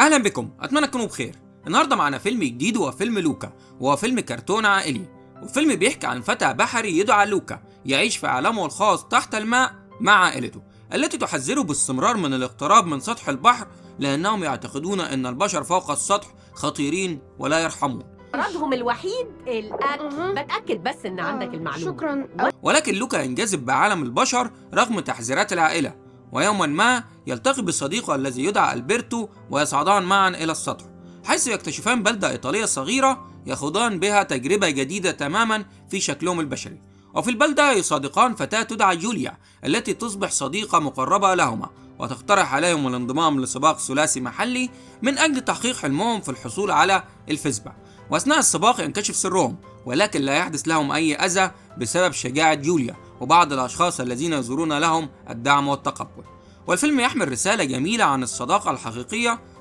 اهلا بكم، اتمنى تكونوا بخير. النهارده معنا فيلم جديد وهو فيلم لوكا، وهو فيلم كرتون عائلي. والفيلم بيحكي عن فتى بحري يدعى لوكا يعيش في عالمه الخاص تحت الماء مع عائلته التي تحذره باستمرار من الاقتراب من سطح البحر، لانهم يعتقدون ان البشر فوق السطح خطيرين ولا يرحمون. غرضهم الوحيد الأكل. بتأكد بس إن عندك المعلومة. شكرا. ولكن لوكا ينجذب بعالم البشر رغم تحذيرات العائلة، ويوما ما يلتقي بصديقه الذي يدعى ألبرتو ويصعدان معا إلى السطح، حيث يكتشفان بلدة إيطالية صغيرة يخوضان بها تجربة جديدة تماما في شكلهم البشري. وفي البلدة يصادقان فتاة تدعى جوليا التي تصبح صديقة مقربة لهما، وتقترح عليهم الانضمام لسباق ثلاثي محلي من أجل تحقيق حلمهم في الحصول على الفيسبا. وأثناء السباق ينكشف سرهم، ولكن لا يحدث لهم أي أذى بسبب شجاعة جوليا وبعض الأشخاص الذين يظهرون لهم الدعم والتقبل. والفيلم يحمل رسالة جميلة عن الصداقة الحقيقية.